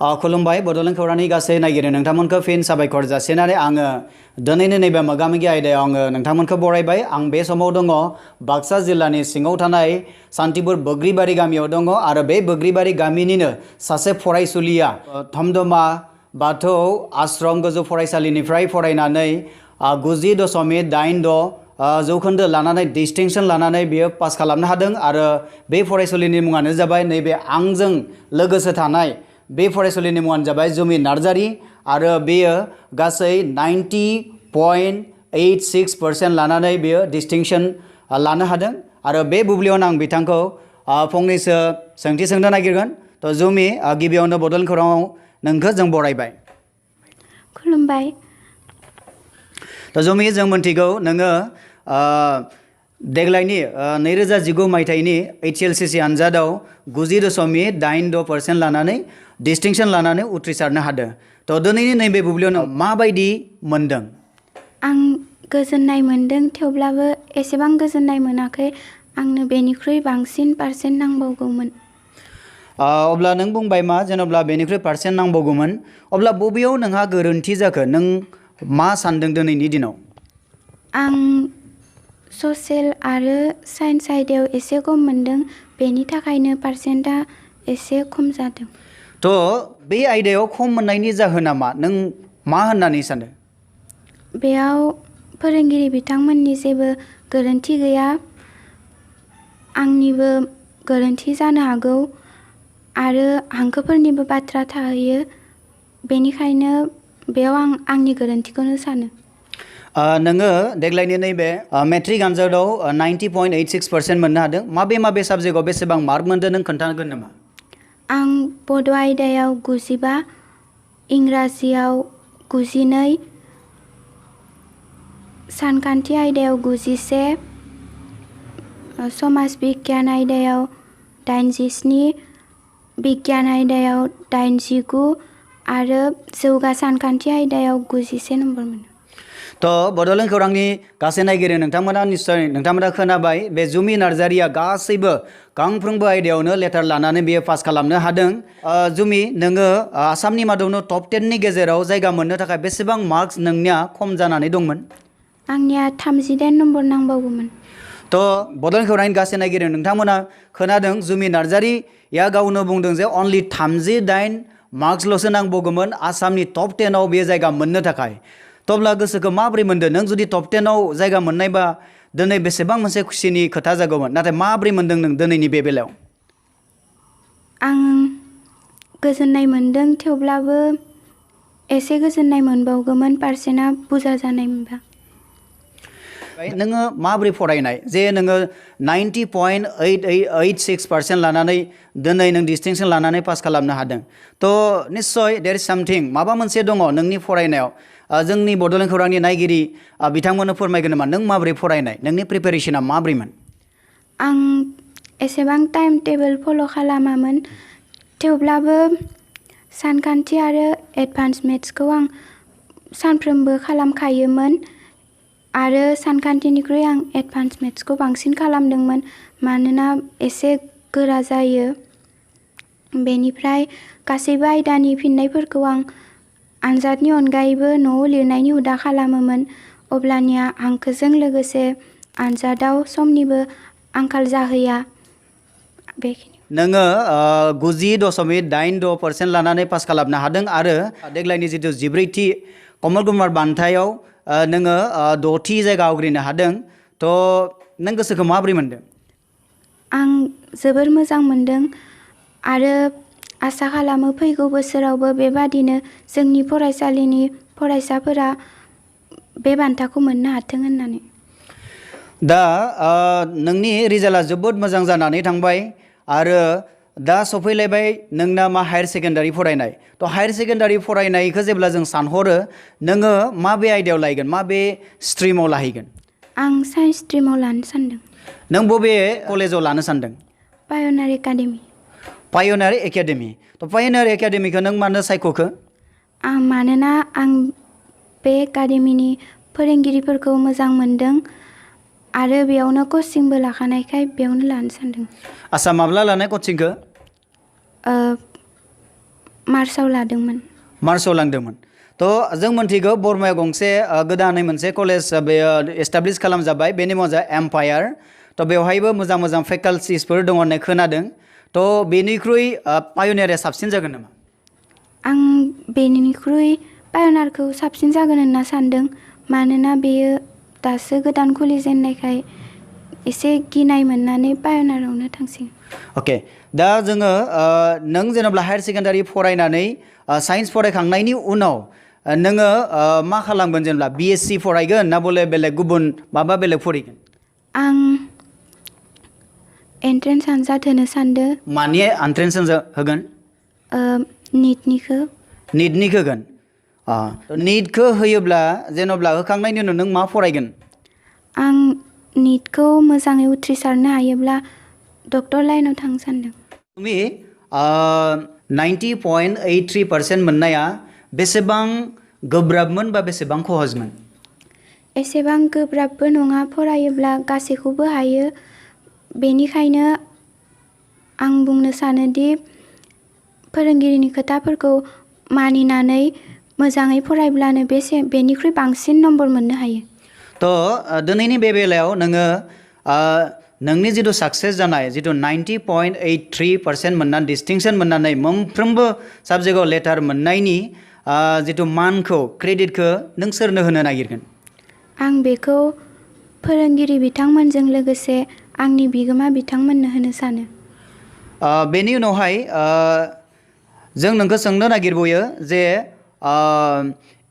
खुलुमबाय बड'लेण्ड खौरांनि गासै नायगिरि नोंथांमोनखौ फिन साबायखर जासिनानै आङो दिनैनि नैबे मोगा-मोगि आयदायाव आङो नोंथांमोनखौ बरायबाय। आं बे समाव दङ बाक्सा जिल्लानि सिङाव थानाय सान्तिपुर बोग्रिबारि गामियाव दङ आरो बे बोग्रिबारि गामिनिनो सासे फरायसुलिया धमधमा बाथौ आश्रम गोजौ फरायसालिनिफ्राय फरायनानै 90.86 जौखोन्दो लानानै डिस्टिंसन लानानै बियो पास खालामनो हादों आरो बे फरायसुलिनि मुङानो जाबाय नैबे आंजों लोगोसे थानाय बे फरायसुलिनि मुङानो जाबाय जुमि नार्जारी आरो बेयो गासै 90.86% लानानै बेयो डिस्टिंसन लानो हादों आरो बे बुब्लियावनो आं बिथांखौ फंनैसो सोंथि सोंनो नागिरगोन। थ' जुमि गिबियावनो बड'लेण्ड खौराङाव नोंखौ जों बरायबाय। खुलुमबाय। थ' जुमि जों मोनथिगौ नोङो देग्लायनि 2019 मायथाइनि HLCC आनजादाव 90.86% लानानै डिस्टिंसन लानानै उथ्रिसारनो हादों। थ' दिनैनि नैबे बुब्लियाव माबायदि मोनदों? आं गोजोननाय मोनदों, थेवब्लाबो एसेबां गोजोननाय मोनाखै। आंनो बेनिख्रुइ बांसिन पार्सेन्ट नांबावगौमोन। अब्ला नों बुंबाय मा जेनेबा बेनिख्रुइ पार्सेन्ट नांबावगौमोन, अब्ला बबेयाव नोंहा गोरोन्थि जाखो? नों मा सानदों दिनैनि दिनाव? आं ससियेल आरो साइन्स आयदायाव एसे खम मोनदों, बेनि थाखायनो पार्सेन्टआ एसे खम जादों। थ' बे आयदायाव खम मोननायनि जाहोना मा? नों मा होननानै सानो? बेयाव फोरोंगिरि बिथांमोननि जेबो गोरोन्थि गैया, आंनिबो गोरोन्थि जानो हागौ आरो हांखोफोरनिबो बाथ्रा थाहैयो, बेनिखायनो बेयाव आं आंनि गोरोन्थिखौनो सानो। नोङो देग्लायनि नैबे मेट्रिक आनजादाव 90.86% मोननो हादों। माबे माबे साबजेक्टआव बेसेबां मार्क मोनदों नों खोन्थागोन नामा? आं बड' आयदायाव 95, इंराजियाव 92, सानखान्थि आयदायाव 91, समाज बिगियान आयदायाव 87, बिगियान आयदायाव 89 आरो जौगा सानखान्थि आयदायाव 91 नम्बर मोनो। थ' बड'लेण्ड खौरांनि गासै नायगिरि नोंथांमोना निस्सय नोंथांमोना खोनाबाय बे जुमि नार्जारीया गासैबो गांफ्रोमबो आयदायावनो लेटार लानानै बियो पास खालामनो हादों। जुमि नोङो आसामनि मादावनो टप 10नि गेजेराव जायगा मोननो थाखाय बेसेबां मार्कस नोंनिया खम जानानै दंमोन? आंनिया 38 नम्बर नांबावगौमोन। थ' बड'लेण्ड खौरांनि गासै नायगिरि नोंथांमोना खोनादों जुमि नार्जारीया गावनो बुंदों जे अनलि 38 मार्कसल'सो नांबावगौमोन आसामनि टप 10आव बे जायगा मोननो थाखाय। थ'ब्ला गोसोखौ माबोरै मोनदों? नों जुदि टप 10आव जायगा मोननायबा दिनै बेसेबां मोनसे खुसिनि खोथा जागौमोन, नाथाय माबोरै मोनदों नों दिनैनि बे बेलायाव? आं गोजोननाय मोनदों, थेवब्लाबो एसे गोजोननाय मोनबावगौमोन पार्सेन्टआ बुरजा जानाय मोनबा। नोङो माबोरै फरायनाय जे नोङो 90.86% लानानै दिनै नों डिस्टिंसन लानानै पास खालामनो हादों? थ' निस्सय देयर इज सामथिं, माबा मोनसे दङ नोंनि फरायनायाव। जोंनि बड'लेण्ड खौरांनि नायगिरि बिथांमोननो फोरमायगोन नामा नों माबोरै फरायनाय, नोंनि प्रिपेरेसना माबोरैमोन? आं एसेबां टाइम टेबोल फल' खालामामोन, थेवब्लाबो सानखान्थि आरो एडभान्स मेथ्सखौ आं सानफ्रोमबो खालामखायोमोन आरो सानखान्थिनिख्रुइ आं एडभान्स मेथ्सखौ बांसिन खालामदोंमोन मानोना एसे गोरा जायो। बेनिफ्राय गासैबो आयदानि फिन्नायफोरखौ आं आनजादनि अनगायैबो न'आव लिरनायनि हुदा खालामोमोन, अब्लानिया हांखोजों लोगोसे आनजादाव समनिबो आंखाल जाहैया। बेखिनि नोङो 90.86% लानानै पास खालामनो हादों आरो देग्लायनि जिथु 14थि कमल कुमार बान्थायाव नोङो 6थि जायगा आवग्रिनो हादों। थ' नों गोसोखौ माबोरै मोनदों? आं जोबोर मोजां मोनदों आरो आसा खालामो फैगौ बोसोरावबो बेबादिनो जोंनि फरायसालिनि फरायसाफोरा बे बान्थाखौ मोननो हाथों होननानै। दा नोंनि रिजाल्टआ जोबोद मोजां जानानै थांबाय आरो दा सफैलायबाय नोंना मा हायार सेकेन्डारि फरायनाय। थ' हायार सेकेन्डारि फरायनायखौ जेब्ला जों सानहरो नोङो माबे आयदायाव लायगोन, माबे स्ट्रिमाव लाहैगोन? आं साइन्स स्ट्रिमाव लानो सानदों। नों बबे कलेजाव लानो सानदों? पाय'नियार एकाडेमि। पाय'नियार एकाडेमि। थ' पाय'नियार एकाडेमिखौ नों मानो सायख'खो? मानोना आं बे एकाडेमिनि फोरोंगिरिफोरखौ मोजां मोनदों आरो बेयावनो कचिंबो लाखानायखाय बेयावनो लानो सानदों। आसा माब्ला लानाय कचिंखौ? मार्चआव लादोंमोन। मार्चआव लांदोंमोन। थ' जों मोनथिगौ बरमायाव गंसे गोदानै मोनसे कलेज बेयो एस्टाब्लिश खालामजाबाय, बेनि मुङा जाबाय एम्पायार। थ' बेवहायबो मोजां मोजां फेकाल्टिसफोर दङ होननाय खोनादों। थ' बेनिख्रुइ पायनियारा साबसिन जागोन नामा? आं बेनिख्रुइ पायनियारखौ साबसिन जागोन होनना सानदों, मानोना बेयो दासो गोदान खुलिजेननायखाय एसे गिनाय मोननानै पायनियारावनो थांसिगोन। अके, दा जोङो नों जेनेबा हायार सेकेन्डारि फरायनानै साइन्स फरायखांनायनि उनाव नोङो मा खालामगोन जेनेबा BSc फरायगोन ना बले बेलेग गुबुन माबा बेलेग फरायगोन? आं एन्ट्रेन्स आनजाद होनो सानदों। मानि एन्ट्रेन्स होगोन? निटनिखौ। निटनिखौ होगोन? निटखौ होयोब्ला जेनेबा होखांनायनि उनाव नों मा फरायगोन? आं निटखौ मोजाङै उथ्रिसारनो हायोब्ला डक्टर लाइनाव थांनो सानदों। तुमि 90.83% मोननाया बेसेबां गोब्राबमोन बा बेसेबां सहजमोन? एसेबां गोब्राबबो नङा, फरायोब्ला गासैखौबो हायो। बेनिखायनो आं बुंनो सानोदि फोरोंगिरिनि खोथाफोरखौ मानिनानै मोजाङै फरायब्लानो बेनिख्रुइ बांसिन नम्बर मोननो हायो। थ' दिनैनि बे बेलायाव नोङो नोंनि जिथु साक्सेस जानाय जिथु 90.83% मोननानै डिस्टिंसन मोननानै मोनफ्रोमबो साबजेक्टआव लेटार मोननायनि जिथु मानखौ क्रेडिटखौ नों सोरनो होनो नागिरगोन? आं बेखौ फोरोंगिरि बिथांमोनजों लोगोसे आंनि बिगोमा बिथांमोननो होनो सानो। बेनि उनावहाय जों नोंखौ सोंनो नागिरबायो जे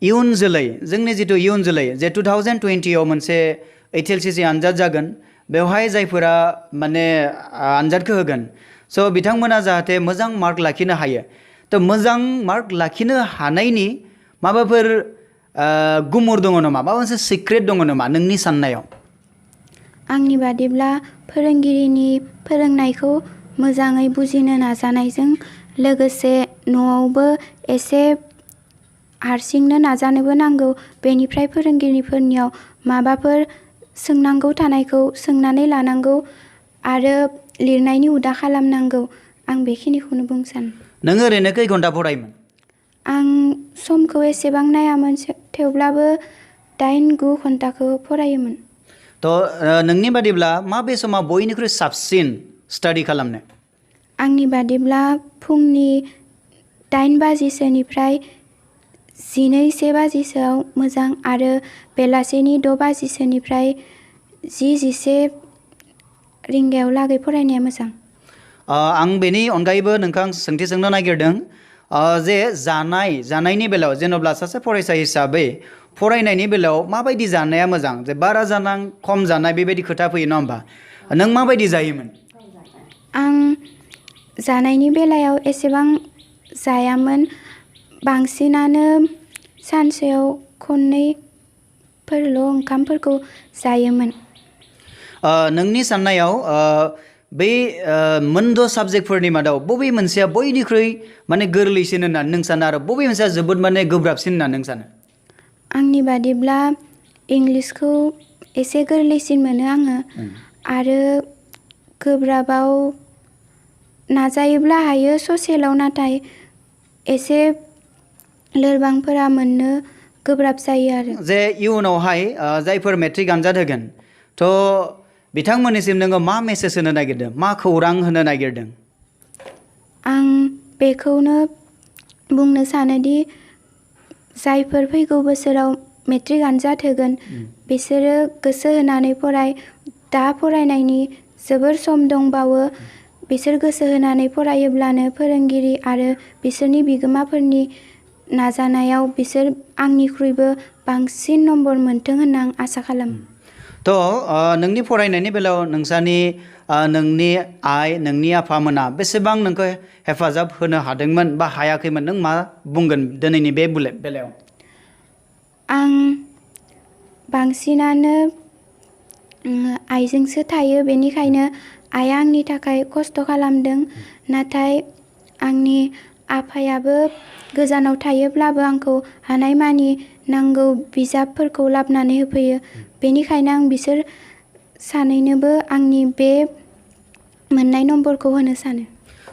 इयुन जोलै, जोंनि जिथु इयुन जोलै जे 2020आव मोनसे HLCC आनजाद जागोन, बेवहाय जायफोरा माने आनजादखौ होगोन, स' बिथांमोना जाहाथे मोजां मार्क लाखिनो हायो। थ' मोजां मार्क लाखिनो हानायनि माबाफोर गुमुर दङ नामा? माबा मोनसे सिक्रेट दङ नामा नोंनि साननायाव? आंनि बादिब्ला फोरोंगिरिनि फोरोंनायखौ मोजाङै बुजिनो नाजानायजों लोगोसे न'आवबो एसे हारसिंनो नाजानोबो नांगौ। बेनिफ्राय फोरोंगिरिफोरनियाव माबाफोर सोंनांगौ थानायखौ सोंनानै लानांगौ आरो लिरनायनि हुदा खालामनांगौ। आं बेखिनिखौनो बुंनो सानो। नोङो ओरैनो खै घन्टा फरायोमोन? आं समखौ एसेबां नायामोन, थेवब्लाबो 8-9 घन्टाखौ फरायोमोन। थ' नोंनि बादिब्ला माबे समा बयनिख्रुइ साबसिन स्टाडि खालामनो? आंनि बादिब्ला फुंनि 8 बाजिसोनिफ्राय 12-1 बाजिसोआव मोजां आरो बेलासेनि 6 बाजिसोनिफ्राय 10-11 रिंगायाव लागै फरायनाया मोजां। आं बेनि अनगायैबो नोंखौ आं सोंथि सोंनो नागिरदों जे जानायनि बेलायाव जेनेबा सासे फरायसा हिसाबै फरायनायनि बेलायाव माबायदि जानाया मोजां? जे बारा जानां खम जानाय बेबायदि खोथा फैयो नङा होमबा? नों माबायदि जायोमोन? आं जानायनि बेलायाव एसेबां जायामोन, बांसिनानो सानसेयाव खननैफोरल' ओंखामफोरखौ जायोमोन। नोंनि साननायाव बै मोनद' साबजेक्टफोरनि मादाव बबे मोनसेया बयनिख्रुइ माने गोरलैसिन होननानै नों सानो आरो बबे मोनसेया जोबोद माने गोब्राबसिन होननानै नों सानो? आंनि बादिब्ला इंलिसखौ एसे गोरलैसिन मोनो आङो, आरो गोब्राबाव नाजायोब्ला हायो ससेलाव, नाथाय एसे लोरबांफोरा मोननो गोब्राब जायो आरो। जे इयुनावहाय जायफोर मेट्रिक आनजाद होगोन, थ' बिथांमोननिसिम नोङो मा मेसेज होनो नागिरदों, मा खौरां होनो नागिरदों? आं बेखौनो बुंनो सानोदि जायफोर फैगौ बोसोराव मेट्रिक आनजाद होगोन बिसोरो गोसो होनानै फराय। दा फरायनायनि जोबोर सम दंबावो। बिसोर गोसो होनानै फरायोब्लानो फोरोंगिरि आरो बिसोरनि बिगोमाफोरनि नाजानायाव बिसोर आंनिख्रुइबो बांसिन नम्बर मोनथों होनना आं आसा खालामो। थ' नोंनि फरायनायनि बेलायाव नोंनि आइ, नोंनि आफामोना बेसेबां नोंखौ हेफाजाब होनो हादोंमोन बा हायाखैमोन, नों मा बुंगोन दिनैनि बे बेलायाव? आं बांसिनानो आइजोंसो थायो, बेनिखायनो आइया आंनि थाखाय खस्थ' खालामदों। नाथाय आंनि आफायाबो गोजानाव थायोब्लाबो आंखौ हानायमानि नांगौ बिजाबफोरखौ लाबोनानै होफैयो। बेनिखायनो आं बिसोर सानैनोबो आंनि बे मोननाय नम्बरखौ होनो सानो।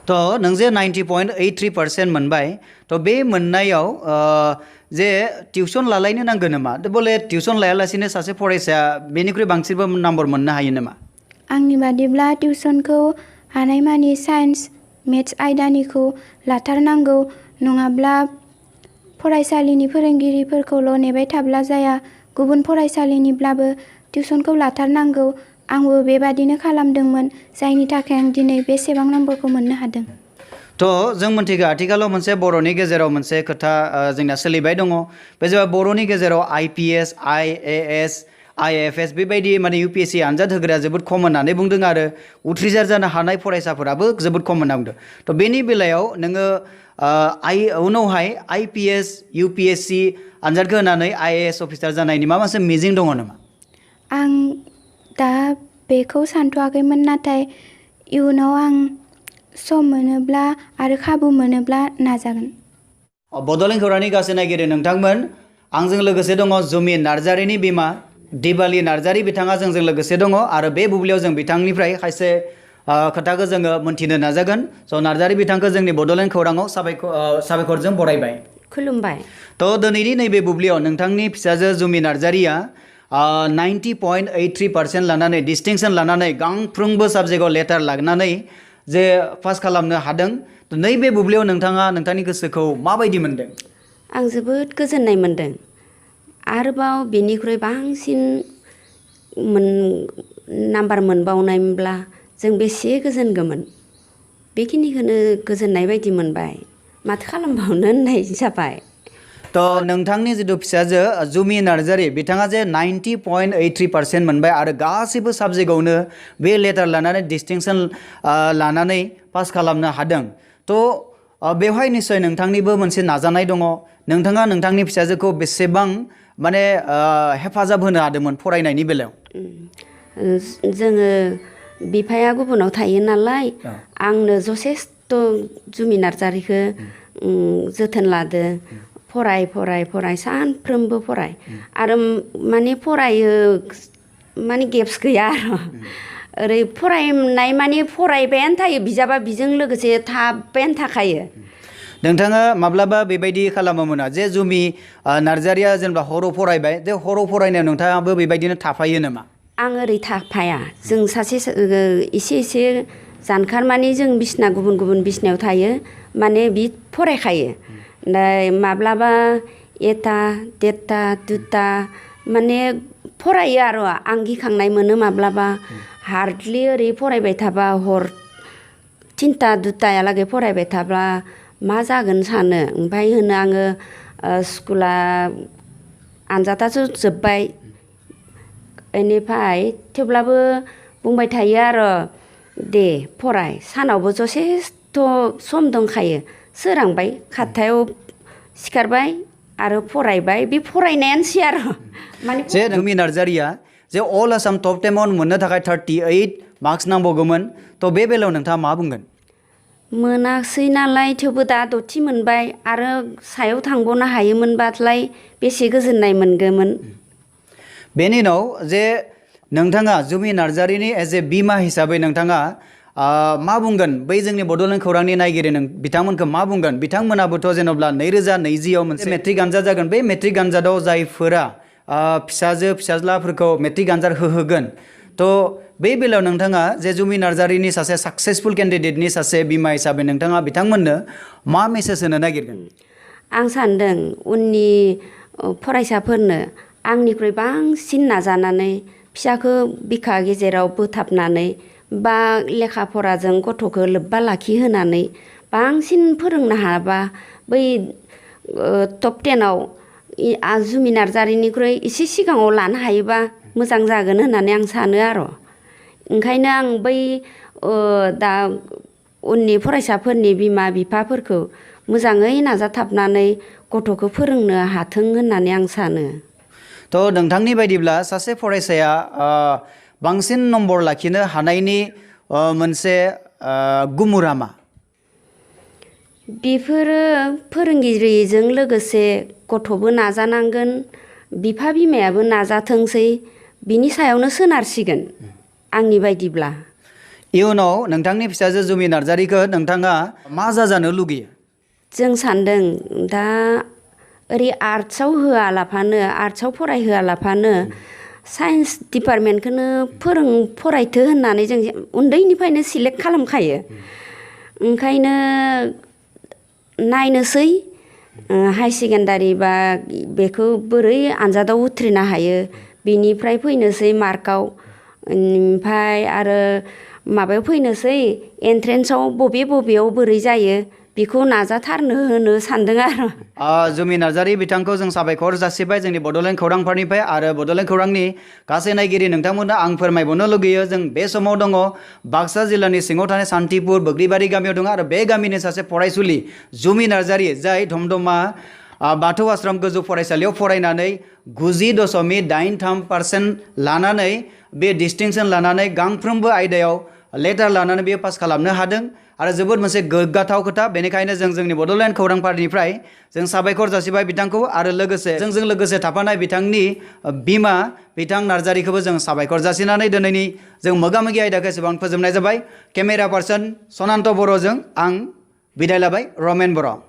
थ' नों जे 90.83% मोनबाय थ' बे मोननायाव जे टिउसन लालायनो नांगोन नामा बले टिउसन लायालासिनो सासे फरायसाया बेनिख्रुइ बांसिनबो नाम्बार मोननो हायो नामा आंनि बादिब्ला टिउसनखौ हानायमानि साइन्स मेथ्स आयदानिखौ लाथारनांगौ नङाब्ला फरायसालिनि फोरोंगिरिफोरखौल' नेबाय थाब्ला जाया गुबुन फरायसालिनिब्लाबो टिउसनखौ लाथारनांगौ आंबो बेबादिनो खालामदोंमोन जायनि थाखाय आं दिनै बेसेबां नम्बरखौ मोननो हादों थ' जों मोनथिगौ आथिखालाव मोनसे बर'नि गेजेराव मोनसे खोथा जोंना सोलिबाय दङ बे जाबाय बर'नि गेजेराव IPS IAS IFS बेबायदि माने UPSC आनजाद होग्राया जोबोद खम होननानै बुंदों आरो उथ्रिसार जानो हानाय फरायसाफोराबो जोबोद खम होनना बुंदों थ' बेनि बेलायाव नोङो उनावहाय IPS UPSC आनजादखौ होनानै IAS अफिसार जानायनि माबा मोनसे मिजिं दङ नामा आं दा बेखौ सानथ'वाखैमोन नाथाय इयुनाव आं सम मोनोब्ला आरो खाबु मोनोब्ला नाजागोन बड'लेण्ड खौरांनि गासै नायगिरि नोंथांमोन आंजों लोगोसे दङ जुमि नार्जारिनि बिमा दिबालि नार्जारि बिथाङा जोंजों लोगोसे दङ आरो बे बुब्लियाव जों बिथांनिफ्राय खायसे खोथाखौ जोङो मोनथिनो नाजागोन स' नार्जारि बिथांखौ जोंनि बड'लेण्ड खौराङाव साबायखरजों बरायबाय खुलुमबाय थ' दिनैनि नैबे बुब्लियाव नोंथांनि फिसाजो जुमि नार्जारिया 90.83% लानानै डिस्टिंसन लानानै गांफ्रोमबो साबजेक्टआव लेटार लानानै जे पास खालामनो हादों नैबे बुब्लियाव नोंथाङा नोंथांनि गोसोखौ माबायदि मोनदों आं जोबोद गोजोननाय मोनदों आरोबाव बेनिख्रुइ बांसिन नाम्बार मोनबावनायमोनब्ला जों बेसे गोजोनगौमोन बेखिनिखौनो गोजोननाय बायदि मोनबाय माथो खालामबावनो होननाय जाबाय थ' नोंथांनि जिथु फिसाजो जुमि नार्जारि बिथाङा जे 90.83% मोनबाय आरो गासैबो साबजेक्टआवनो बे लेटार लानानै डिस्टिंसन लानानै पास खालामनो हादों थ' बेवहाय निस्सय नोंथांनिबो मोनसे नाजानाय दङ नोंथाङा नोंथांनि फिसाजोखौ बेसेबां माने हेफाजाब होनो हादोंमोन फरायनायनि बेलायाव जोङो बिफाया गुबुनाव थायो नालाय आंनो जथेस्थ' जुमि नार्जारिखौ जोथोन लादो फराय सानफ्रोमबो फराय आरो माने फरायो माने गेप्स गैया आरो ओरै फरायनाय माने फरायबायानो थायो बिजाबा बिजों लोगोसे थाबायानो थाखायो नोंथाङा माब्लाबा बेबायदि खालामोमोन जे जुमि नार्जारिया जेनेबा हराव फरायबाय जे हराव फरायनायाव नोंथाङाबो बेबायदिनो थाफायो नामा आं ओरै थाफाया जों सासे एसे जानखार माने जों बिसिना गुबुन बिसिनायाव थायो माने बि फरायखायो माब्लाबा 1टा 1:30 2टा माने फरायो आरो आं गिखांनाय मोनो माब्लाबा हार्डलि ओरै फरायबाय थाबा हर 3टा 2टायालागै फरायबाय थाब्ला मा जागोन सानो ओमफ्राय होनो आङो स्कुला आनजादासो जोब्बाय बेनिफ्राय थेवब्लाबो बुंबाय थायो आरो दे फराय सानावबो जथेस्थ' सम दंखायो सोरांबाय खात्तायाव सिखारबाय आरो फरायबाय बे फरायनायानोसै आरो माने जे जुमि नार्जारिया जे अल आसाम टप 10 मोननो थाखाय 38 मार्क्स नांबावगौमोन थ' बे बेलायाव नोंथाङा मा बुंगोन मोनासै नालाय थेवबो दा दथि मोनबाय आरो सायाव थांबावनो हायोमोनबालाय बेसे गोजोननाय मोनगौमोन बेनि उनाव जे नोंथाङा जुमि नार्जारिनि एज ए बिमा हिसाबै नोंथाङा मा बुंगोन बै जोंनि बड'लेण्ड खौरांनि नायगिरि बिथांमोनखौ मा बुंगोन बिथांमोनाबोथ' जेनेबा 2020आव मोनसे मेट्रिक आनजाद जागोन बे मेट्रिक आनजादाव जायफोरा फिसाजो फिसाज्लाफोरखौ मेट्रिक आनजाद होहोगोन थ' बे बेलायाव नोंथाङा जे जुमि नार्जारिनि सासे साक्सेसफुल केन्डिडेटनि सासे बिमा हिसाबै नोंथाङा बिथांमोननो मा मेसेज होनो नागिरगोन आं सानदों उननि फरायसाफोरनो आंनिख्रुइ बांसिन नाजानानै फिसाखौ बिखा गेजेराव बोथाबनानै बा लेखा फराजों गथ'खौ लोब्बा लाखिहोनानै बांसिन फोरोंनो हाबा बै टप 10आव जुमि नार्जारिनिख्रुइ एसे सिगाङाव लानो हायोबा मोजां जागोन होननानै आं सानो आरो ओंखायनो आं बै दा उननि फरायसाफोरनि बिमा बिफाफोरखौ मोजाङै नाजाथाबनानै गथ'खौ फोरोंनो हाथों होननानै आं सानो थ' नोंथांनि बायदिब्ला सासे फरायसाया बांसिन नम्बर लाखिनो हानायनि मोनसे गुमुरा मा बेफोरो फोरोंगिरिजों लोगोसे गथ'बो नाजानांगोन बिफा बिमायाबो नाजाथोंसै बिनि सायावनो सोनारसिगोन आंनि बायदिब्ला इयुनाव नोंथांनि फिसाजो जुमि नार्जारिखौ नोंथाङा मा जाजानो लुगैयो? जों सानदों दा ओरै आर्ट्सआव होआलाफानो आर्ट्सआव फरायहोआलाफानो साइन्स डिपार्टमेन्टखौनो फरायथो होननानै जों उन्दैनिफ्रायनो सिलेक्ट खालामखायो। ओंखायनो नायनोसै हाई सेकेन्डारि बा बेखौ बोरै आनजादाव उथ्रिनो हायो बिनिफ्राय फैनोसै मार्कआव, ओमफ्राय आरो माबायाव फैनोसै एन्ट्रेन्सआव बबेयाव बोरै जायो बेखौ नाजाथारनो होनो सानदों आरो। जुमि नार्जारि बिथांखौ जों साबायखर जासिबाय जोंनि बड'लेण्ड खौरांफोरनिफ्राय आरो बड'लेण्ड खौरांनि गासै नायगिरि नोंथांमोननो आं फोरमायबावनो लुगैयो जों बे समाव दङ बाक्सा जिल्लानि सिङाव थानाय सान्थिपुर बोग्रिबारि गामियाव दङ आरो बे गामिनि सासे फरायसुलि जुमि नार्जारि जाय धमधमा बाथौ आश्रम गोजौ फरायसालियाव फरायनानै 90.83% लानानै बे डिस्टिंसन लानानै गांफ्रोमबो आयदायाव लेटार लानानै बेयो पास खालामनो हादों आरो जोबोद मोनसे गोग्गाथाव खोथा। बेनिखायनो जों जोंनि बड'लेण्ड खौरांफोरनिफ्राय जों साबायखर जासिबाय बिथांखौ आरो लोगोसे जोंजों लोगोसे थाफानाय बिथांनि बिमा बिथां नार्जारिखौबो जों साबायखर जासिनानै दिनैनि जों मोगामोगि आयदाखौ एसेबां फोजोबनाय जाबाय। केमेरा पार्सन सनान्त बर'जों आं बिदाय लाबाय, रमेन बर'।